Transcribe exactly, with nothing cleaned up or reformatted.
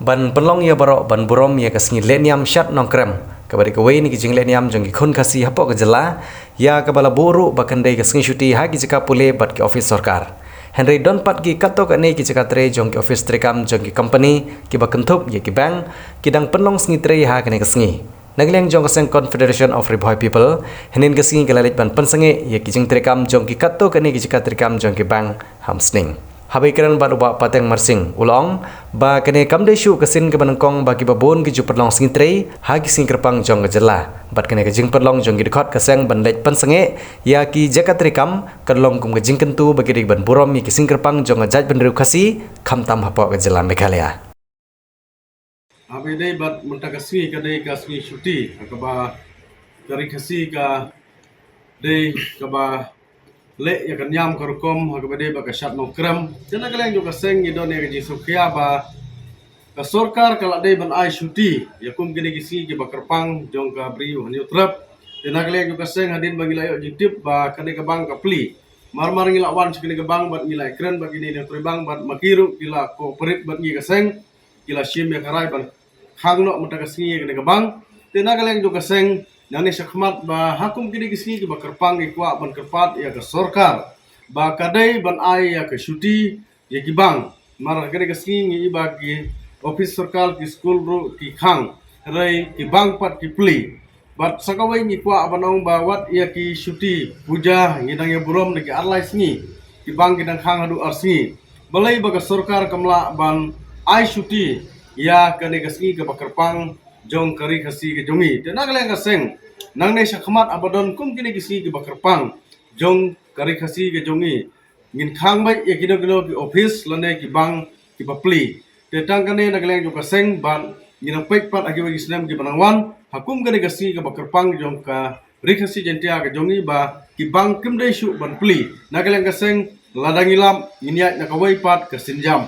Ban pynlong ïa baroh ban burom ïa ka sngi lehniam Shad Nongkrem, kaba dei kawei na ki jinglehniam jong ki khun Khasi hapoh ka jylla, ïa kaba la buh ruh ba kan dei ka sngi shuti ha ki jaka pule bad ki office sorkar. Hynrei don pat ki katto katne ki jaka trei jong ki office treikam jong ki company kiba kynthup ïa ki bank, ki dang pynlong sngi trei ha kane ka sngi. Na ka liang jong ka seng Confederation of Ri Bhoi People, hynnin ka sngi ka la leit ban pynsangeh ïa ki jingtreikam jong ki katto katne ki jaka treikam jong ki bank ha Msning. Haba ïakren bad u Bah Pateng Marsing, u la ong ba kane kam dei shuh ka sien kaba nyngkong ba kiba bun ki ju pynlong sngi trei ha ki sngi kyrpang jong ka jylla. Bad kane ka jingpynlong jong ki dkhot ka seng ban leit pynsangeh ïa ki jaka treikam ka long kum ka jingkyntu ba ki dei ban burom ïa ki sngi kyrpang jong ka jaitbynriew Khasi, khamtam hapoh ka jylla Meghalaya. Haba ïadei bad mynta ka sngi ka dei ka sngi shuti, ha kaba ka Ri Khasi ka dei kaba leh ïa ka niam ka rukom, ha kaba dei bad ka Shad Nongkrem. Te na ka liang jong ka seng ngi don ïa ka jingsngewkhia ba ka sorkar ka la dei ban ai shuti ïa kum kine ki sngi kiba kyrpang jong ka Bri U Hynñiewtrep. Te na ka liang jong ka seng hadien ba ngi la ïoh jingtip ba kane ka bank ka plie, mar mar ngi la wan sha kane ka bank bad ngi la ïakren bad kine ki nongtrei bank bad ma ki ruh ki la cooperate bad ngi ka seng, ki la shim ïa ka rai ban khang noh mynta ka sngi ïa kane ka bank. Te na ka liang jong ka seng, nangne shakhmat ba ha kum kine ki sngi kiba kyrpang ngi kwah ban kyrpad ïa ka sorkar ba ka dei ban ai ïa ka shuti ïa ki bank. Mar ha kane ka sngi ngi i ba ki office sorkar, ki skul ruh ki khang, hynrei ki bank pat ki plie. Bad sa kawei ngi kwah ban ong ba wat ïa ki shuti puja ngi dang ïa burom da ki ar lai sngi, ki bank ki dang khang haduh ar sngi. Balei ba ka sorkar kam lah ban ai shuti ïa kane ka sngi kaba kyrpang jong ka Ri Khasi ka jong ngi? Te na ka liang ka seng, nangne shakhmat haba don kum kine ki sngi kiba kyrpang jong ka Ri Khasi ka jong ngi, ngin khang beit ïa kino kino ki office lane ki bank kiba plie. Te tang kane na ka liang jong ka seng bad ngin nang peit pat ha kiwei ki snem kiba nang wan ha kum kane ka sngi kaba kyrpang jong ka Ri Khasi Jaiñtia ka jong ngi ba ki bank kim dei shuh ban plie. Na ka liang ka seng, lada ngi lap ngin ïaid na kawei pat ka sienjam.